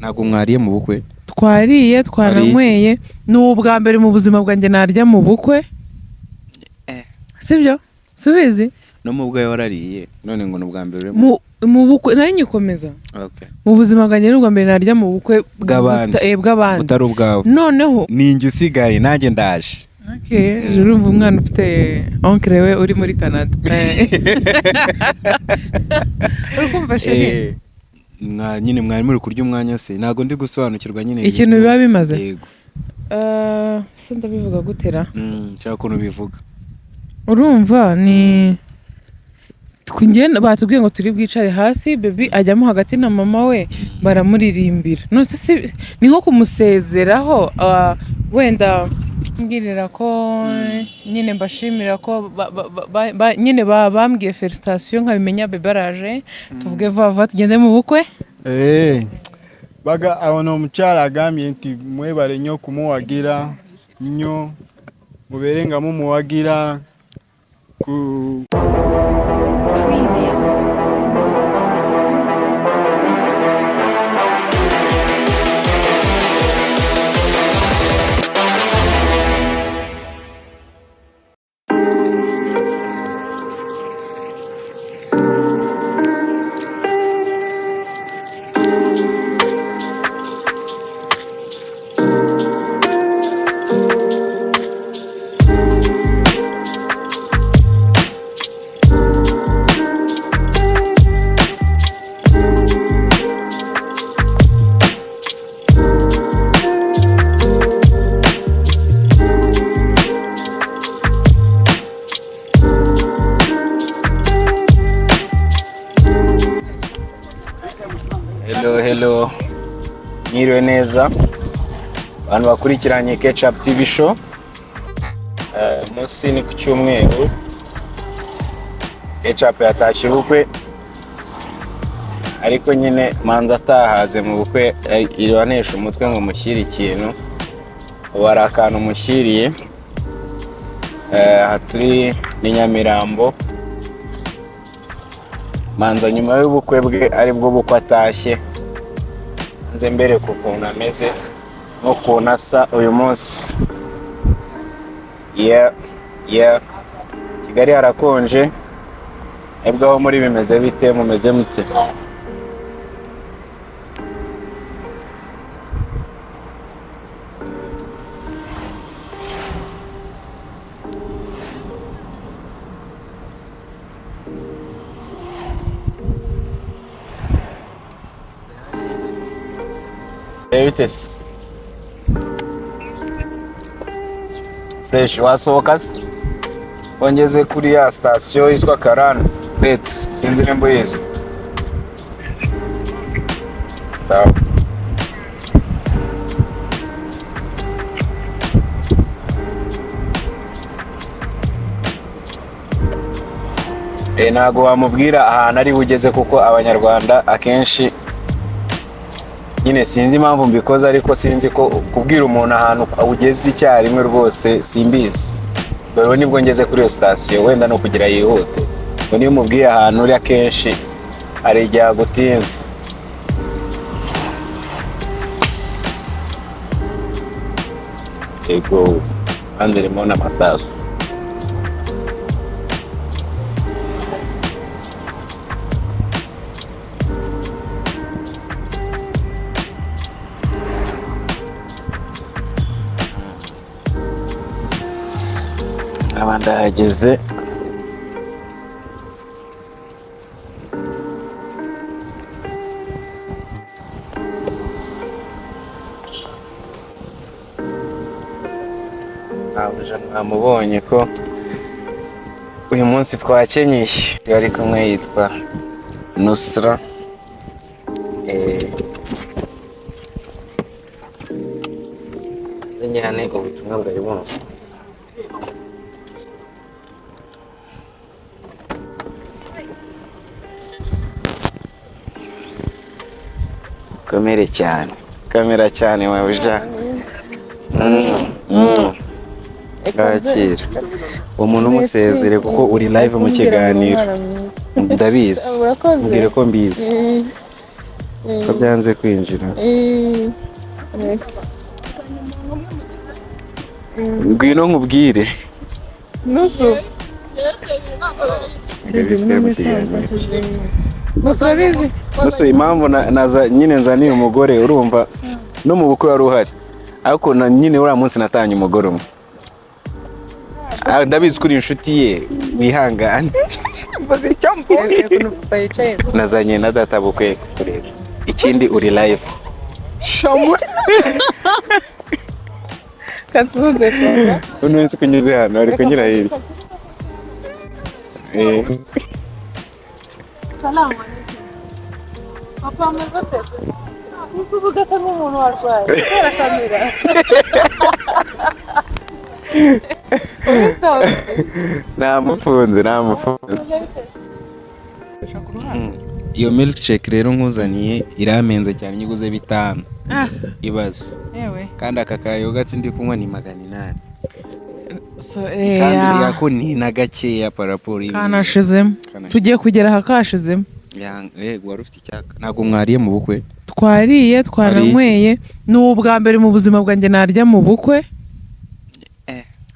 Ntabwo mwariye mu bukwe? Twariye, twananyweye. Ni ubwa mbere mu buzima bwanjye narya mu bukwe. Sibyo? Subizi? No mu bwawe warariye, none ngo ni ubwa mbere uri mu Mu bukwe nari nyikomeza. Okay. Mu buzima bwanjye ni ubwa mbere narya mu bukwe Bw'abandi. Bw'abandi. Butari ubwawe. Noneho Ninjye usigaye, nanjye ndaje. Okay, urumva umwana ufite oncle we uri muri Canada. Uri kumva, chéri? Nyine mwari muri kurya umwanya se? Ntabwo ndi gusobanukirwa nyine. Ikintu biba bimaze? Yego. Se ndabivuga gutera? Nshaka ukuntu bivuga. Urumva ni njye batubwiye ngo turi bwicare hasi, baby ajyamo hagati na mama we, baramuririmbira. None se ni nko kumusezeraho? Wenda mbwirira ko nyine mbashimira ko nyine bambwiye félicitation, nkabimenya bebe araje. Tuvuge vuba vuba tugende mu bukwe. Baga ono omukyala agambye nti mwebale nnyo okumuwagira nnyo, mubeere nga mumuwagira ku Preview. Hello, hello, mwiriwe neza abantu bakurikiranye Ketchup TV Show. Munsi ni ku cyumweru, Ketchup yatashye ubukwe, ariko nyine manza atahaze mu bukwe, iranesha umutwe ngo mushyire ikintu. Ubu hari akantu mushyiriye. Aha turi ni Nyamirambo. Manza nyuma y'ubukwe bwe, aribwo bukwe atashye, nze mbereke ukuntu ameze n'ukuntu asa uyu munsi. Yeah. Kigali harakonje. Ebwe aho muri bimeze bite? Mumeze mute? Bite se? Fresh. Wasohoka se? Wongeze kuri ya sitasiyo yitwa Karani Beti, sinzi nimba uyizi. Sawa. Ntabwo wamubwira ahantu ari bugeze, kuko Abanyarwanda akenshi nyine, sinzi impamvu mbikoze, ariko sinzi ko kubwira umuntu ahantu ugeze icyarimwe rwose simbizi. Dore ubu nibwo ngeze kuri iyo sitasiyo, wenda no kugira yihute ngo niyo umubwiye ahantu uri akenshi hari igihe agutinza. Yego, kandi irimo n'amasasu. Nkaba ndahageze. Ntabwo mwamubonye ko uyu munsi twakenyeye. Yari kumwe yitwa Nusra. Nzi njyane ubutumwa bwari bunze. Komere cyane, kamera cyane, mabuja. Bakira uwo muntu, umusezere kuko uri live mu kiganiro, ndabizi. Urakoze. Mbwire ko mbizi. Ko byanze kwinjira? Yes. Ngwino nkubwire. Nusu. Gusa urabizi. Nusu, impamvu naza nyine nzaniye umugore, urumva no mu bukwe wari uhari, ariko na nyine uriya munsi natanye umugore umwe. Ah, ndabizi ko uri inshuti ye, wihangane. Mbuze icyo mvuga. Ukuntu papa yicaye. Nazanye na data bukwe kureba. Ikindi, uri live. Shamu. Kasuze konga. Uno wese ko unyuze hano ari kunyura hirya. Salamu alaikum. Papa, ameze ate? Nkuko uvuga asa nk'umuntu warwaye. Kubera kamera. Uwitonze. Namufunze, namufunze. Iyo milkshake rero nkuzaniye iramenze cyane, nyiguze 5. Ah, Ibaze. Yewe. Kandi aka kayoga ndi kunywa ni 800. So, Kandi yako ni na gakeya par rapport y'ibintu. Kanashizemo. Tugiye kugera aha kashizemo. Wari ufite icyaka, ntabwo mwariye mu bukwe? Twariye, twananyweye. Ni ubwa mbere mu buzima bwanjye narya mu bukwe.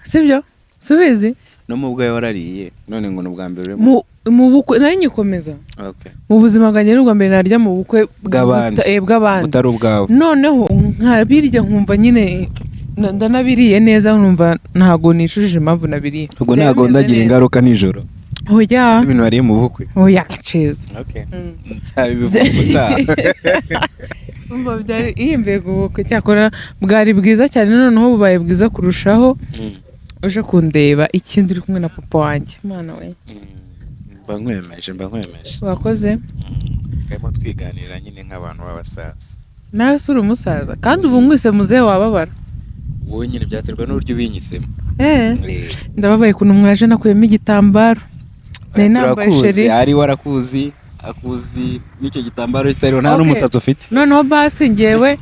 Sibyo? Subizi? No mu bwawe warariye, none ngo ni ubwa mbere uri mu Mu bukwe nari nyikomeza. Okay. Mu buzima bwanjye ni ubwa mbere narya mu bukwe Bw'abandi. Bw'abandi. Butari ubwawe. Noneho nkabirya nkumva nyine ndanabiriye neza, nkumva ntago nishujije impamvu nabiriye. Ubwo Byari ntabwo bimeze ndagira neza. ingaruka nijoro Oya. z'ibintu wariye mu bukwe? Oya, gaceza. Okay, nzabivuga ubutaha. Umva, byari ihembeye ubukwe, cyakora bwari bwiza cyane, noneho bubaye bwiza kurushaho uje kundeba, ikindi uri kumwe na papa wanjye. Mwana we. Mba nkwemeje, mba nkwemeje. Wakoze. Turimo twiganira nyine nk'abantu b'abasaza. Nawe si uri umusaza kandi ubu nkwise muzehe wababara. Wowe nyine byaterwa n'uburyo ubinyisemo. Ndababaye ukuntu mwaje nakuyemo igitambaro nari nambaye. Turakuzi. Chéri. Ari warakuzi, akuzi n'icyo gitambaro kitariho, nta Okay. n'umusatsi ufite. Noneho basi ngewe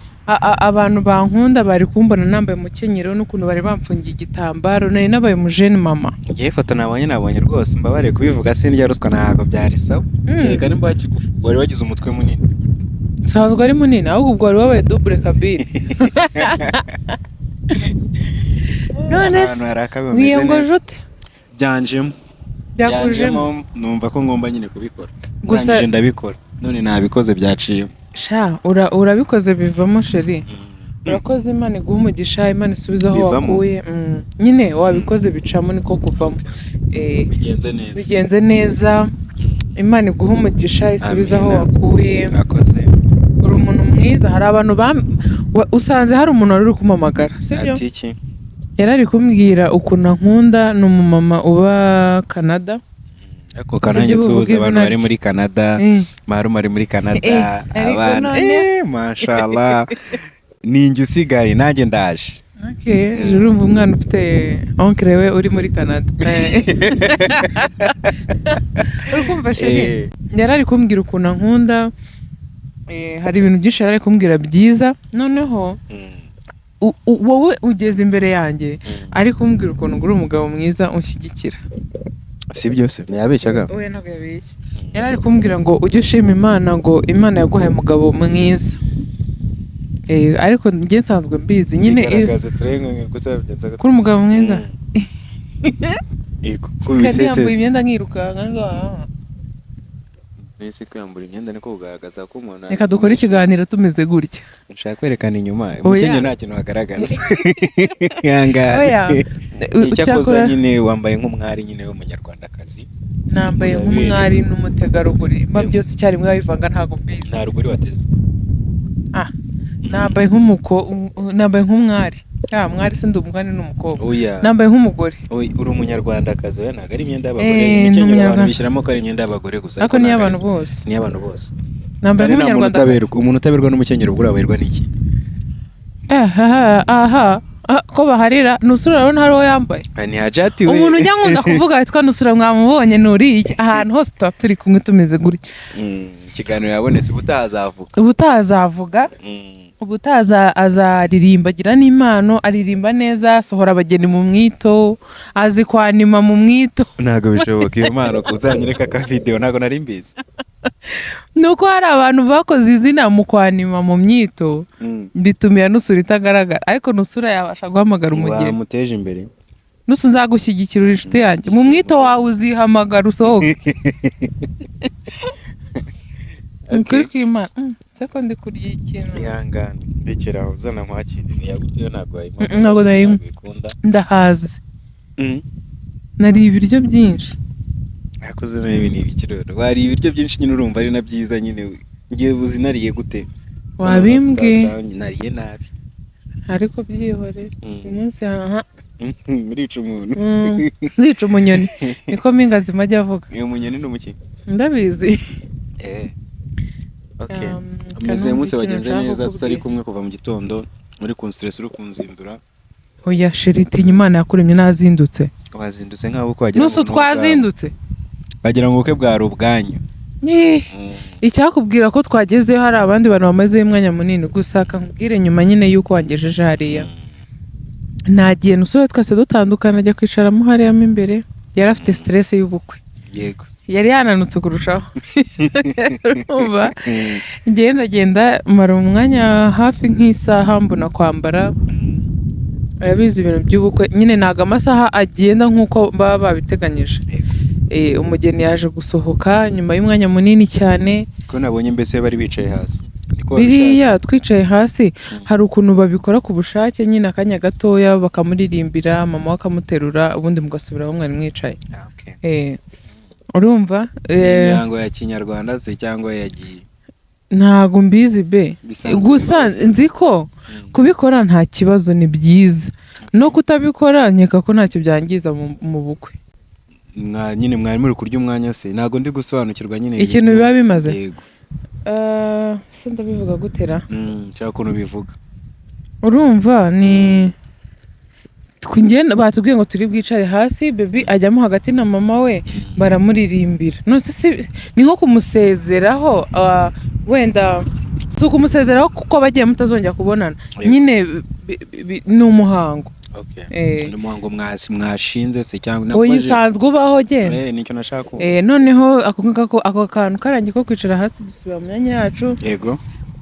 abantu bankunda bari kumbona nambaye umukenyero n'ukuntu bari bamfungiye igitambaro, nari nabaye umujene mama. Ngewe ifoto nabonye rwose, mbabare kubivuga, sindya ruswa, ntabwo byari sawa. Kereka nimba wakigufu wari wagize umutwe munini. Nsanzwe ari munini, ahubwo ubwo wari wabaye double kabiri. None Ahantu se hari akabi bameze wiyongoje neza. ute? Byanjemo. Byakujemo. Numva ko ngomba nyine kubikora. Gusa- Ndangije ndabikora, none nabikoze, byaciyemo. Sha, urabikoze bivamo, chéri, urakoze. Imana iguha umugisha, Imana isubize aho Bivamo? wakuye. Nyine wabikoze bicamo, niko kuvamo. Bigenze neza. Bigenze neza, Imana iguha umugisha, isubize aho Amina. wakuye. Mwakoze. Uri umuntu mwiza. Hari abantu usanze hari umuntu wari uri kumpamagara, sibyo? Ati iki? Yari ari kumbwira ukuntu ankunda, ni umumama uba Canada. Ariko kanange Sibyo, nsuhuza uvuga abantu izina bari rye. muri Canada. Marume ari muri Canada. Ariko Abana mashallah, ninjye usigaye, nanjye ndaje. Okay, urumva umwana ufite oncle we uri muri Canada. Uri kumva, chéri? Yari ari kumbwira ukuntu ankunda. Hari ibintu byinshi yari ari kumbwira byiza, noneho wowe ugeze imbere yanjye ari kumbwira ukuntu uri umugabo mwiza unshyigikira. Si byose ntiyabeshyaga. Oya, ntabwo yabeshye. Yari ari kumbwira ngo ujye ushima Imana, ngo Imana yaguhaye umugabo mwiza. Ariko njye nsanzwe mbizi nyine Bigaragaze turebe gusa babigenza gute. Kuri umugabo mwiza. Yego, ko Kandi bisetse. yambaye imyenda nkirukanka ngo, ah. Nese kwiyambura imyenda niko kugaragaza ko umuntu Reka dukore ikiganiro tumeze gutya. Nshaka kwerekana inyuma. Oya. Umukenyero nta kintu wagaragaza. Ihangane. Oya. Icyakoza Cyakora nyine wambaye nk'umwari nyine w'umunyarwandakazi. Nambaye nk'umwari n'umutegarugori, mba byose icyarimwe, wabivanga ntabwo mbizi. Nta rugori wateze. Ah, nambaye nk'umuko nambaye nk'umwari. Ya mwari se, ndi umwari n'umukobwa. Oya. Nambaye nk'umugore. Oya, uri umunyarwandakazi. Oya, ntabwo ari imyenda y'abagore. Ni Imikenyero abantu umunyarwanda. bishyiramo ko ari imyenda y'abagore gusa. Ariko ntabwo ni iy'abantu bose. Ni iy'abantu bose. Nambaye Kandi nta muntu nk'umunyarwanda. utaberwa, umuntu utaberwa n'umukenyero ubwo uraberwa n'iki? Aha aha ah, ko baharira Nusura, urabona hari uwo yambaye. Ah, ni hajati we. Umuntu ujya nkunda kuvuga witwa Nusura, mwamubonye, nuriye ahantu hose tuba turi kumwe tumeze gutya. Ikiganiro yabonetse, ubutaha azavuga. Ubutaha azavuga. Ubutaha azaririmba, agira n'impano, aririmba neza, asohora abageni mu mwito, azi kwanima mu mwito. Ntabwo bishoboka, iyo mpano uzanyereka ka video, ntabwo nari mbizi. Ni uko hari abantu bakoze izina mu kwanima mu myito, bituma iya Nusura itagaragara, ariko Nusura yabasha guhamagara umugeni. Wamuteje imbere. Nusu, nzagushyigikira, uri inshuti yanjye. Mu mwito wawe uzihamagara usohoke. Ni ukuri kw'Imana. Se ko ndi kurya ikintu? Ihangane, ndekera aho, uzana nkwakire. Yagutse ntabwo wayinywa? Ntabwo nayinywa. Ntabwo ikunda. Ndahaze, nariye ibiryo byinshi. Ariko zino ibi ni ibiki rero? Wariye ibiryo byinshi nyine, urumva ari na byiza nyine. Ngiye buzi nariye gute? Wabimbwiye. Nariye nabi. Ariko byihorere. Uyu munsi aha. Murica umuntu. Nzica umunyoni, niko Mpinganzima ajya avuga. Uyu munyoni ni umuki? Ndabizi. Okay. Kanumva Umeze umunsi ikintu wagenze nshaka neza tutari kukubwira. kumwe kuva mu gitondo, uri kunstress, uri kunzindura. Oya chéri, tinya Imana yakuremye, nazindutse. Wazindutse nk'aho uko wagira Nusu ngo ni ubwawe. Twazindutse. Wagira ngo ubukwe bwari ubwanyu. Ih, icyakubwira ko twagezeyo hari abandi bantu bamazeyo umwanya munini. Gusa kakubwire, nyuma nyine y'uko wangejeje hariya, nagiye nusura twese dutandukana, ajya kwicaramo hariya mo imbere. Yari afite stress y'ubukwe. Yari yananutse kurushaho, urumva? Njyewe ndagenda, mara umwanya hafi nk'isaha, mbona kwambara. Urabizi ibintu by'ubukwe nyine, ntabwo amasaha agenda nk'uko baba babiteganyije. Umugeni yaje gusohoka nyuma y'umwanya munini cyane. Ko nabonye mbese bari bicaye hasi, niko Biriya wabishatse? twicaye hasi, hari ukuntu babikora ku bushake nyine, akanya gatoya bakamuririmbira, mama we akamuterura, ubundi mugasubira aho mwari mwicaye. Ah, okay. Urumva? Ni imihango ya kinyarwanda se cyangwa yagiye Ntago mbizi be. Bisanzwe Gusa bibaho se? nzi ko kubikora nta kibazo, ni byiza. No kutabikora nkeka ko ntacyo byangiza mu bukwe. Nyine mwari muri kurya umwanya se? Ntabwo ndi gusobanukirwa nyine Ikintu ibintu. biba bimaze. Yego. Se ndabivuga gutera? Nshaka ukuntu bivuga. Urumva ni ngenda batubwiye ngo turi bwicare hasi, baby ajyamo hagati na mama we, baramuririmbira. None se ni nko kumusezeraho, wenda si ukumusezeraho kuko bagiye mutazongera kubonana. Nyine ni umuhango. Okay. Eh. Ni umuhango mwashinze se cyangwa Oya, usanzwe ubaho, genda. Nicyo nashaka kumva. Noneho ako ngako, ako kantu karangiye ko kwicara hasi, dusubira mu myanya yacu.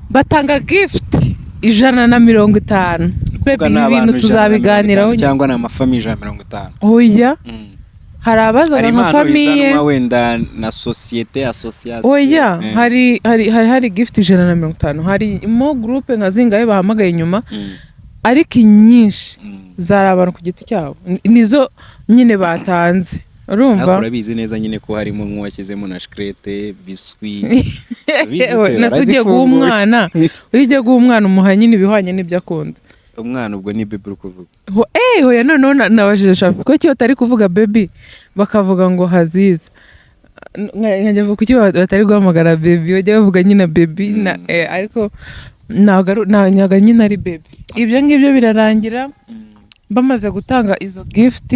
Batanga gift 150. Kuvuga Baby, ni ibi abantu bintu tuzabiganiraho. 150 cyangwa ni amafamille 150? Oya, hari abazaga Hari nka impano famille. izanwa wenda na sosiyete, association. Oya, hari gift 150, harimo groupe nka zingahe bahamagaye inyuma, ariko inyinshi zari abantu ku giti cyabo. Nizo nyine batanze, urumva? Ariko urabizi neza nyine ko harimo nk'uwashyizemo na shikarete, biswi. Urabizi se, Nase ugiye guha warazifunguye. umwana, iyo ugiye guha umwana umuha nyine ibihwanye n'ibyo akunda. Umwana ubwo ni baby uri kuvuga? Hoya, noneho nabajije Shafi ko iyo batari kuvuga baby bakavuga ngo Haziza. Nkajya mvuga kuki batari guhamagara baby, bajya bavuga nyine baby na, ariko ntabwo nyine ari baby. Ibyo ngibyo birarangira bamaze gutanga izo gift.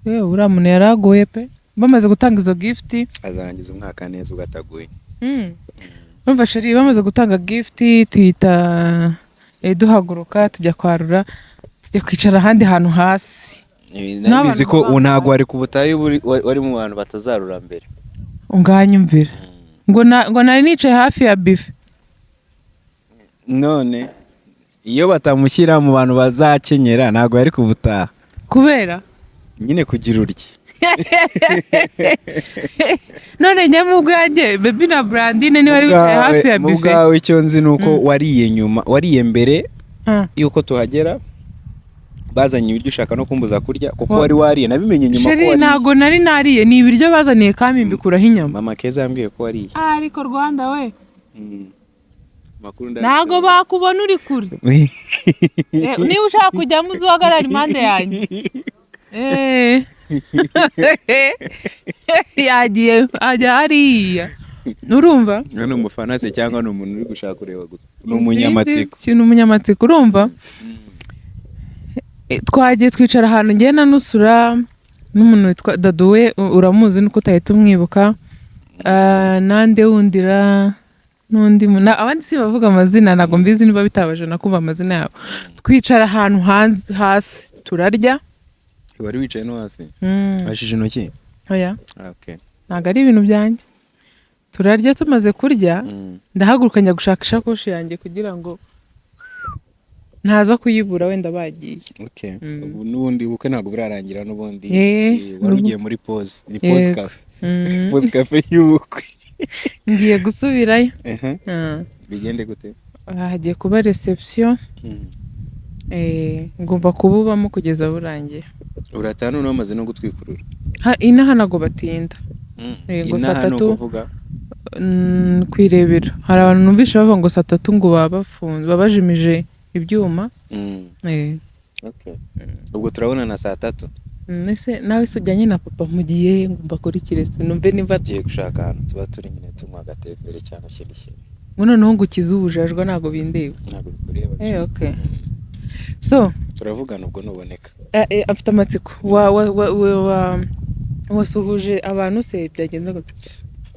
Uriya muntu yaragoye pe. Bamaze gutanga izo gift, Azarangiza umwaka neza ugataguye. Urumva chéri, bamaze gutanga gift tuhita duhaguruka tujya kwarura, tujya kwicara ahandi hantu hasi. N'abantu Nabizi ko baba ntabwo wari ku butayu, wari mu bantu batazarura mbere. Unganyumvira ngo nari nicaye hafi ya bife. None iyo batamushyira mu bantu bazakenyera, ntabwo yari kubutaha. Kubera? Nyine kugira urye. None njye mu bwanjye, baby na Brandine niba ari wicaye hafi ya Mu bife. bwawe icyo nzi ni uko wariye nyuma, wariye mbere yuko tuhagera. Bazanye ibiryo ushaka no kumbuza kurya kuko wari wariye. Nabimenye nyuma ko Chéri, wariye. ntago nari nariye, ni ibiryo bazaniye kami mbikuraho inyama. Mama Keza yambwiye ko wariye. Ariko Rwanda we! Amakuru Ntago bakubona uri kure. Niba ushaka kujyamo uzuhagarara impande yanjye. Yagiye ajya hariya, urumva? Ni umufana se cyangwa ni umuntu uri gushaka kureba gusa? Ni umunyamatsiko. Si ni umunyamatsiko, urumva? Twagiye twicara ahantu ngenda nusura n'umuntu witwa Daduwe, uramuzi nuko utahita umwibuka. Nande wundira N'undi abandi si bavuga amazina, ntabwo mbizi niba bitabaje na kumva amazina yabo. Twicara ahantu hanze hasi turarya. Wari wicaye no hasi? Mm. Washije intoki? Oya. Okay. Ntabwo ari ibintu byanjye. Turarya, tumaze kurya ndahaguruka njya gushaka ishakoshi yanjye kugira ngo ntaza kuyibura wenda bagiye. Okay. Ubu n'ubundi ubukwe ntabwo burarangira n'ubundi. Wari ugiye muri pause, ni pause cafe. Pause cafe y'ubukwe. Ngiye gusubirayo. Ehe. Bigende gute? Hagiye kuba reception. Ngomba kububamo kugeza burangiye. Urataha noneho wamaze no gutwikurura? Inaha ntabwo batinda. Ngo saa Inaha ni tatu. ukuvuga? Kwirebera hari abantu numvishe bavuga ngo saa tatu ngo baba bafunze, baba bajimije ibyuma. Okay. Ubwo turabona na saa tatu. Ese nawe se ujyanye na papa mugiye ngo mbakurikire se numve niba Tugiye gushaka ahantu tuba turi nyine, tunywa agatevere cyangwa ikindi kintu. Ngo noneho ngo ukize ubujajwa, ntabwo bindeba. Ntabwo bikureba. Okay, so Turavugana ubwo nuboneka. Afite amatsiko. Wa wasuhuje abantu se, byagenze gute?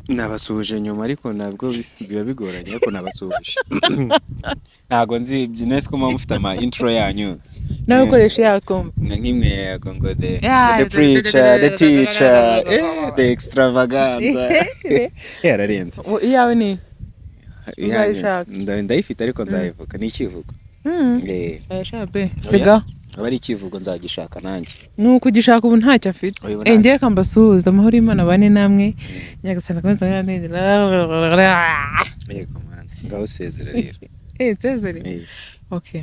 Nabasuhuje nyuma, ariko ntabwo biba bigoranye, ariko nabasuhuje. Ntabwo nzi byinesi ko muba mufite ama intro yanyu. Nawe ukoresha iyawe twumva. Nka nk'imwe yago ngo the Yeah, the preacher, the teacher, the extravaganza, yararenze. Iyawe ni Uzayishaka. Ndayifite ariko nzayivuga, ni ikivugo. Ayashaka be sigaho. Aba ari ikivugo, nzagishaka nanjye. Ni ukugishaka, ubu ntacyo afite. Ubu ntacyo. Ngiye kambasuhuza, amahoro y'Imana bane namwe, Nyagasani akomeze. Yego man, ngaho usezera rero. Nsezere? Okay.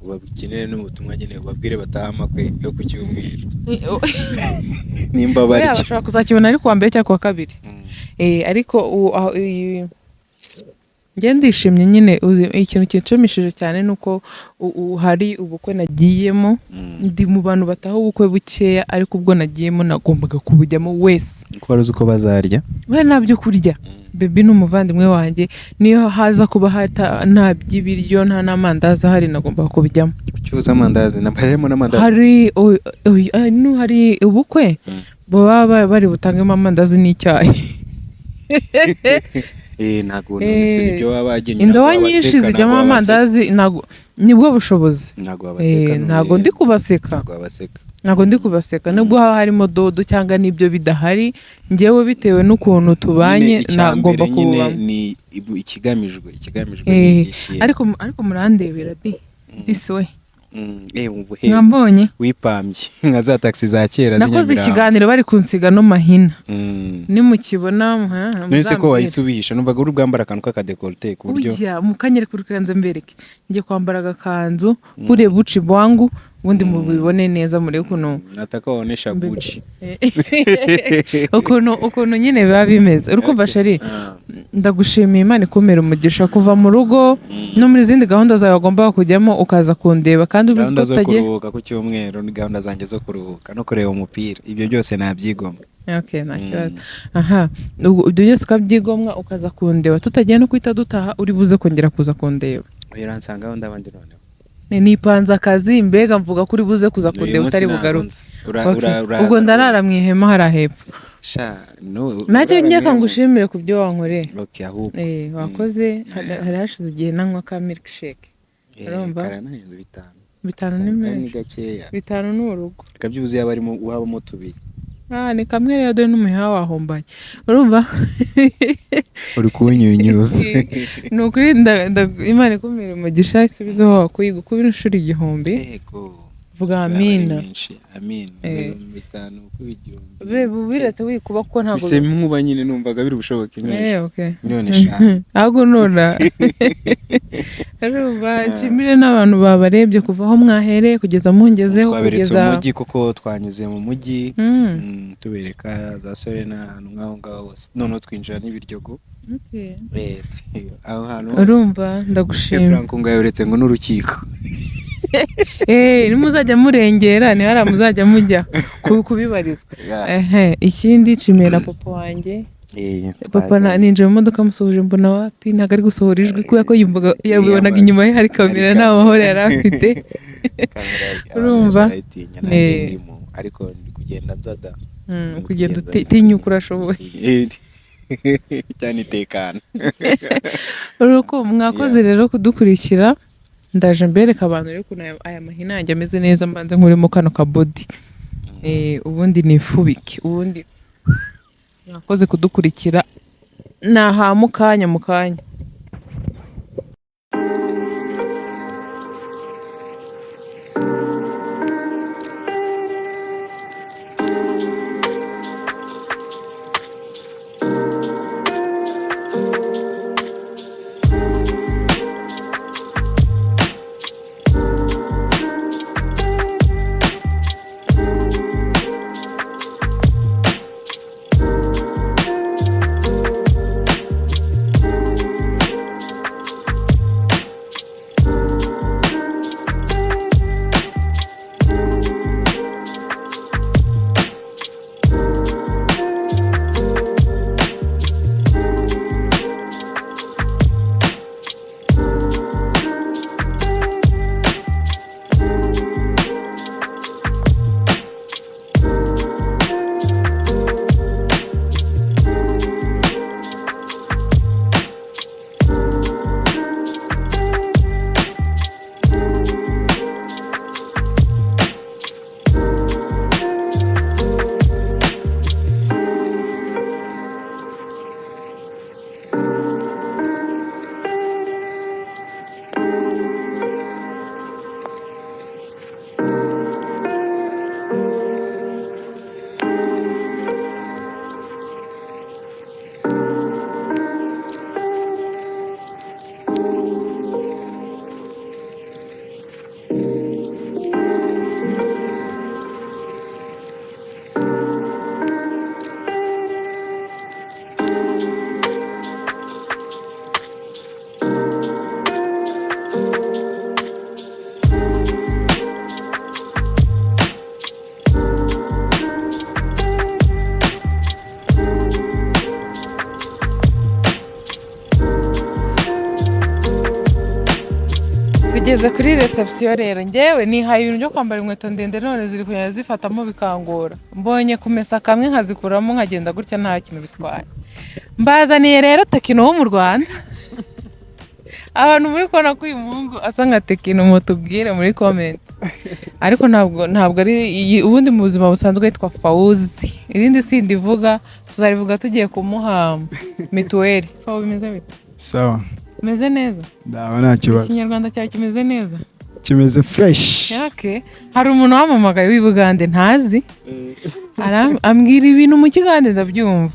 Ubagenere n'ubutumwa nyine, ubabwire bataha amakwe yo ku cyumweru nimba Oya, barya. bashobora kuzakibona ari kuwa mbere cyangwa kuwa kabiri. Ariko njye ndishimye nyine. Ikintu kinshimishije cyane ni uko hari ubukwe nagiyemo. Ndi mu bantu bataha ubukwe bukeya, ariko ubwo nagiyemo nagombaga kubujyamo wese. Ko wari uzi uko bazarya? We nta byo kurya, baby ni umuvandimwe wanjye, niyo haza kuba nta by'ibiryo, nta n'amandazi ahari, nagombaga kubijyamo. Kuki amandazi na harimo n'amandazi? Hari hari ubukwe baba bari butangemo amandazi n'icyayi. Ntabwo nonese ibyo baba bagennye Indobo ntabwo nyinshi wabaseka, zijyamo ntabwo wabaseka. amandazi, ntabwo nibwo bushobozi. Ntabwo wabaseka. Ntabwo ndi kubaseka. Ntabwo wabaseka. Ntabwo ndi kubaseka, nubwo haba harimo dodo cyangwa n'ibyo bidahari, njyewe bitewe n'ukuntu tubanye Nyine icya nagomba mbere nyine kububamo. Ni ikigamijwe ni iki? Ariko murandebera di disi we. Ubu he Mwambonye. Wipambye nka za taxi za kera Nakoze z'Inyamirambo. ikiganiro bari kunsiga no mahina. Nimukibona None se ko muzambwire. wayisubihisha, numvaga uri bwambara akantu k'akadekolte ku buryo Oya, mu kanya reka urukanze mbereke, ngiye kwambara agakanzu buriya buci bwangu, ubundi mubibone neza, murebe ukuntu Nataka waonesha Gucci. Ukuntu nyine biba bimeze, uri kumva chéri? Ndagushimiye, Imana ikumira umugisha kuva mu rugo no muri zindi gahunda zawe wagombaga kujyamo ukaza kundeba, kandi ubizi Gahunda ko zo utagiye. kuruhuka ku cyumweru ni gahunda zanjye zo kuruhuka no kureba umupira, ibyo byose nabyigomwa. Okay, nta kibazo. Aha, ubwo ibyo byose ukabyigomwa ukaza kundeba, tutagiye no guhita dutaha, uri buze kongera kuza kundeba. Uransanga aho ndaba ndi noneho. Nipanze akazi, mbega mvuga ko uri buze kuza Uyu kundeba munsi utari ntabwo bugaruke. nzi. Okay. Uraza Ubwo ndarara mu ihema hariya hepfo. Sha, no, Nacyo urara njye mu ihema. ngushimire ku byo wankoreye. Okay, ahubwo. Wakoze. Hari hashize igihe nanywa ka milkshake. Urumva? Karanahenze, 5. 5 ni Kari ni menshi. gakeya. 5 ni urugo. Kabyibuze yaba arimo habamo tubiri. Ah, ni kamwe rero, dore n'umuheha wahombanye, urumva? Uri kuwunyunyuza. Ni ukuri Imana ikumira umugisha, isubizeho wakuye gukubira inshuro 1000. Yego. Vuga Yaba ari amina. menshi. Amina. 5,000 kuba 1000. Be biretse wikuba kuko ntabwo Bise nkuba nyine numvaga biri bushoboke menshi. Okay. 5,000,000. Ahubwo nora urumva, nshimire n'abantu babarebye kuva aho mwahereye kugeza mungezeho. Twaberetse Kugeza umujyi kuko twanyuze mu mujyi. Tubereka za Serena, ahantu nk'aho ngaho hose, noneho twinjira n'Ibiryogo. Aho hantu hose. Urumva, ndagushima. Franco ngo yaberetse ngo n'urukiko. Nimuzajya murengera ni hariya muzajya mujya kubibarizwa. Ehe, ikindi nshimiye na papa wanjye. Papa ninjiye mu modoka musohoje, mbona wapi, ntabwo ari gusohora ijwi kubera ko yumvaga yabibonaga inyuma ye hari kamera, nta mahoro yari afite. Urumva? Barayitinya, nanjye ndimo, ariko ndi kugenda nzada. Kugenda utinyuka, urashoboye. Cyane itekana. Uruko mwakoze rero kudukurikira. Ndaje mbereka abantu rero ukuntu aya mahina yanjye ameze neza, mbanze nkuremo kano kabodi. Ubundi nifubike. Ubundi mwakoze kudukurikira, naha mukanya mukanya. Tugeze kuri reception rero. Njyewe nihaye ibintu byo kwambara inkweto ndende, none ziri kugenda zifatamo bikangora. Mbonye kumesa kamwe nkazikuramo nkagenda gutya, nta kintu bitwaye. Mbazaniye rero Tekno wo mu Rwanda. Abantu muri kubona ko uyu muhungu asa nka Tekno, mutubwire muri comment. Ariko ntabwo ari iyi. Ubundi mu buzima busanzwe yitwa Fawuzi, irindi sindivuga, tuzarivuga tugiye kumuha mituweli. Fawu, bimeze bite? Sawa. Bimeze neza? Ndaba nta kibazo. Ikinyarwanda cyawe kimeze neza? Kimeze fresh. Okay. Hari umuntu wamamagaye w'i Bugande ntazi, ambwira ibintu mu Kigande ndabyumva,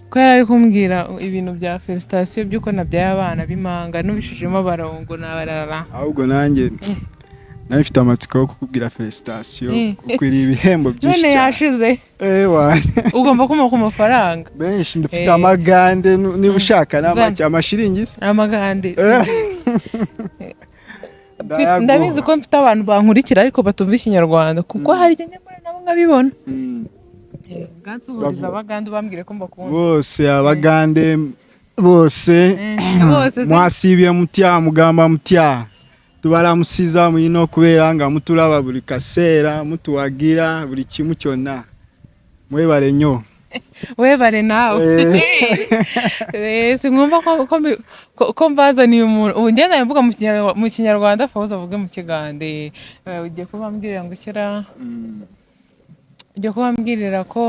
ko yari ari kumbwira ibintu bya félicitations by'uko nabyaye abana b'impanga n'ubishijemo barongo nabarara. Ahubwo nanjye nawe mfite amatsiko yo kukubwira félicitations. Ukwiriye ibihembo byinshi None cyane. yashize. Ewa. Ugomba kumpa ku mafaranga. Benshi ndafite, amagande, niba ushaka n'amake, amashiringi se. Amagande. Ndayaguha. Ndabizi ko mfite abantu bankurikira ariko batumva Ikinyarwanda, kuko hari igihe nyamara nabo nkabibona. Bwansuhuriza Abagande, ubambwire ko mbakunda. Bose Abagande bose. Bose se. Mwasibye mutya? Mugamba mutya? Tubaramusiza mulina okubeera nga mutulaba buli kaseera, mutuwagira buli kimu kyonna. Mwebale nnyo. Webare nawe. Sinumva ko mbazaniye umuntu ubu ngenda mvuga mu Kinyarwanda, Fawuzi avuge mu Kigande. Ugiye kubambwirira ngo kera ugiye kubambwirira ko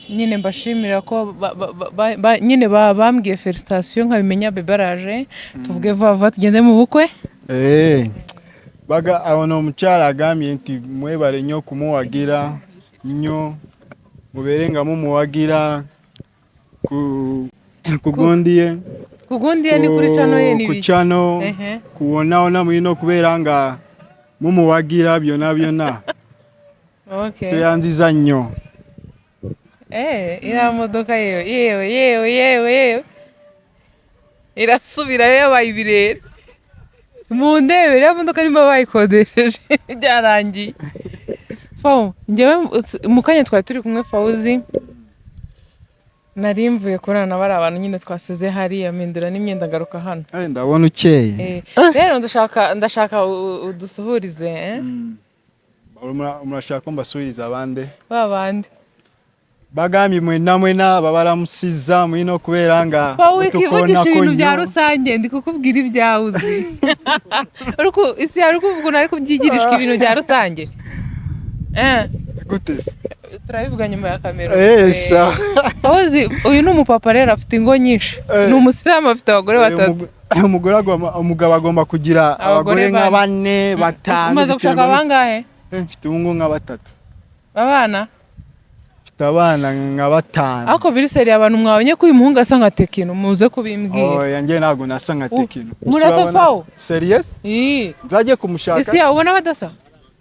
nyine mbashimira ko nyine bambwiye félicitations nkabimenya. Bebe araje, tuvuge vuba vuba tugende mu bukwe. Baga ono omukyala agambye nti mwebale nnyo okumuwagira nnyo, mubeere nga mumuwagira ku gundi ye. Ku gundi ye ni kuri channel ye ni ku biki? Channel. Kuwonawona mulina okubeera nga mumuwagira byonna byonna. Tweyanziza nnyo. Iriya modoka, yewe yewe yewe yewe yewe, irasubirayo yabaye ibirere. Mu ndebe iriya modoka nimba bayikodesheje byarangiye. Fawu, njyewe mu kanya twari turi kumwe, Fawuzi, nari mvuye kubonana na bariya bantu nyine twasize hariya, mpindura n'imyenda ngaruka hano. Ndabona ukeye. Rero ndashaka udusuhurize, eh? Murashaka ko mbasuhuriza abande? Ba bandi. Bagambye mwena mwena babaramusiza mulina okubeera nga Wowe wikivugisha mutukoonako ibintu bya nnyo. Rusange, ndi kukubwira ibyawe uzi. Isi yawe uri kuvuga ukuntu ari kubyigirishwa ibintu bya rusange. Gute se? Turabivuga nyuma ya kamera. Sawa. Fawzi, uyu ni umupapa rero, afite ingo nyinshi. Ni umusilamu, afite abagore batatu. Umugabo agomba kugira Abagore abagore nka bane, batanu. Umaze gushaka Biterwa bangahe? Mfite ubu ngubu nka batatu. Abana? Mfite abana nka batanu. Ariko biri sérieux, abantu mwabonye ko uyu muhungu asa nka Tekino, muze kubimbwira. Oya, njye ntabwo nasa nka Tekino. Murasa Urabona fawo? Serious? Ii. Nzajye kumushaka. Isi yawe ubona badasa?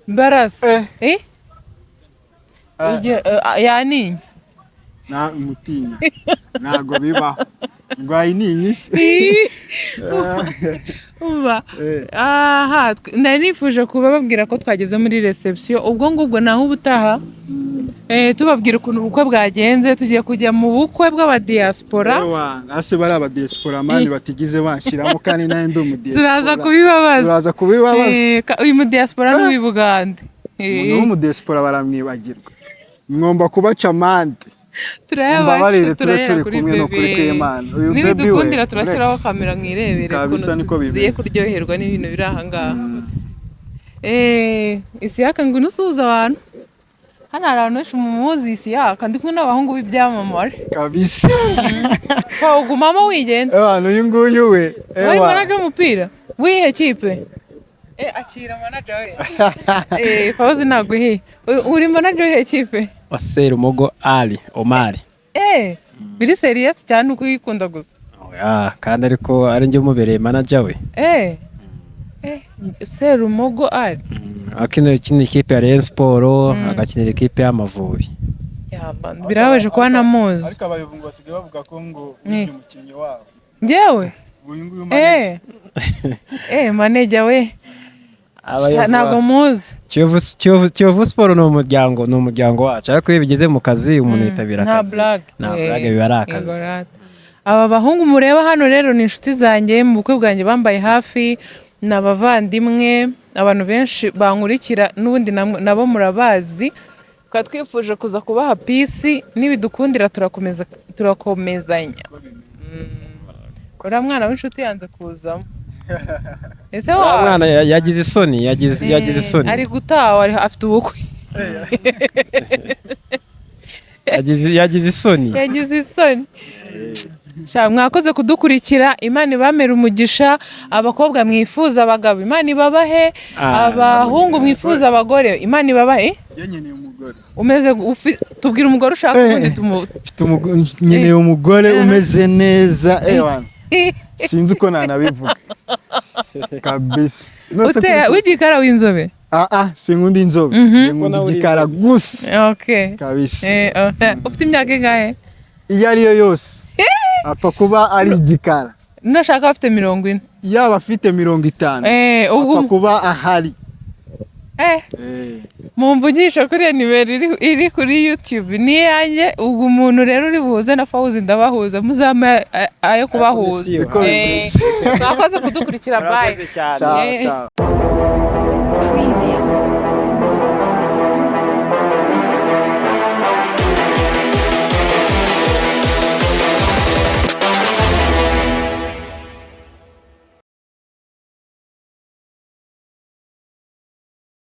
Barasa. Eh. Eh? Yaninye. Na mutinya. Ntabwo bibaho. Ndwaye ininyi se? Umva. Eh. Aha, nari nifuje kuba babwira ko twageze muri reception, ubwo ngubwo naho ubutaha tubabwira ukuntu ubukwe bwagenze. Tugiye kujya mu bukwe bw'abadiaspora. Ewa, ase bari abadiaspora man batigize banshyiramo kandi nawe ndi umudiaspora. Turaza kubibabaza. Turaza kubibabaza. Uyu mudiaspora ni uw'i Bugande. Umuntu w'umudiaspora baramwibagirwa. Mwomba kubaca amande. Turayabaca. Mumbabarire tube Turahera turi kuri kumwe no kuri bebe. kw'Imana. Uyu baby we, Nibidukundira turashyiraho uretse. kamera mwirebere Kabisa ukuntu niko tugiye bimeze. kuryoherwa n'ibintu biri aha ngaha. Isiyaka, ngwino usuhuza abantu. Hano hari abantu benshi mumuzi Isiyaka, ndi kumwe n'abahungu b'ibyamamare. Kabisa. Ko ugumamo wigenda. Ewa, uyu nguyu we. Wari Ewa. manager w'umupira w'iyihe kipe? Akira manager we. Fawzi naguhiye. Uri manager w'iyihe kipe? Wa Serumogo Ali Omari. Biri serious cyane uko uyikunda gusa? Oya, kandi ariko ari njye umubereye manager we. Serumogo Ali. Akinira ikipe ya Rayon Sport, agakinira ikipe y'Amavubi. Yaba, birababaje kuba namuzi. Ariko abayobozi ngo basigaye bavuga ko ngo uri umukinnyi wabo. Njyewe? Uyu nguyu manager. Manager we. Abayobozi Ntabwo muzi. Kiyovu Sport ni umuryango wacu, ariko iyo bigeze mu kazi umuntu yitabira Nta akazi. blague. Nta blague, biba ari akazi. Yego rata. Aba bahungu mureba hano rero ni inshuti zanjye, mu bukwe bwanjye bambaye hafi, ni abavandimwe. Abantu benshi bankurikira n'ubundi nabo murabazi. Tukaba twifuje kuza kubaha peace, nibidukundira turakomeza, turakomezanya. Uriya mwana w'inshuti yanze kuzamo. Ese Uriya wa mwana yagize isoni, yagize isoni. Ari gutaha, afite ubukwe. Yagize isoni. Yagize isoni. Sha, mwakoze kudukurikira, Imana ibamere umugisha. Abakobwa mwifuza abagabo, Imana ibabahe. Abahungu mwifuza abagore, Imana ibabahe. Njye nkeneye umugore. Umeze tubwira umugore ushaka, ubundi tumu Mfite nkeneye umugore umeze neza, ewa. Sinzi uko nanabivuga. Kabisa. None se Utera w'igikara, w'inzobe? Ah ah, sinkunda inzobe. Njye nkunda igikara gusa. Kabisa. Ufite imyaka ingahe? Iyo ariyo yose. Apfa kuba ari igikara. Nashaka afite 40. Yaba afite 50. Ubwo Apfa kuba ahari. Mumvugisha kuri iyo nimero iri kuri YouTube, ni iyanjye. Ubwo umuntu rero uri buhuze na Fawuzi, ndabahuza, muzampe ayo kubahuza. Niko bimeze. Mwakoze kudukurikira, bye. Sawa sawa. Preview.